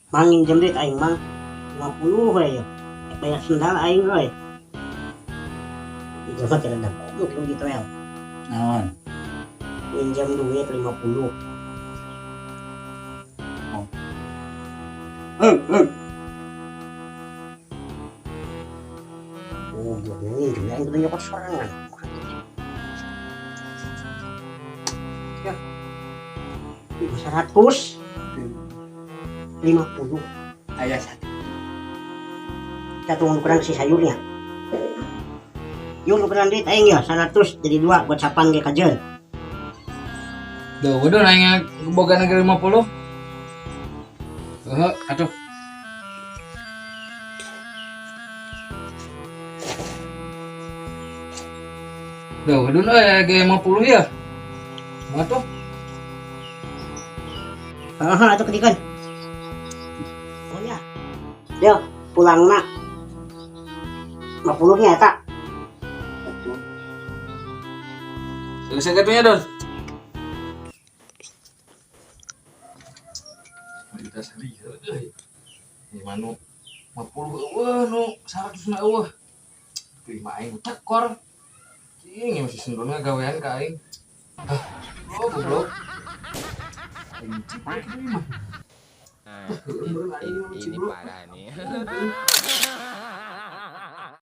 Mang, minjem duit aing, Mang. 50 we ya. Bayar sendal aing euy. Itu mah kira dah goblok gitu ya. Naon? Minjem duit 50. Oh. Eh, eh. Oh, goblok minjem aing kudu nyokot sorangan. Ya. 150. Aya satu. Satu kurang si sayurnya. Yuk, ukuran duit aing ya 100 jadi dua buat sapan ge kajeun. Duh, udah nanya boga negeri 50. Heeh, atuh. Duh, udah nanya ge 50 ya. Mau tuh? Heeh, atuh kedikan. Oh ya. Yo, pulang nak. 50 nya eta. Geus sagatunya, Don. Kita seri euy. Ini manu 50 eueuh nu 100 na eueuh. Tuh mah aing tekor. Cing, masih sendulna gawean ka aing. Hah, oh goblok. Aing ciplok ini mah. Ini parah nih.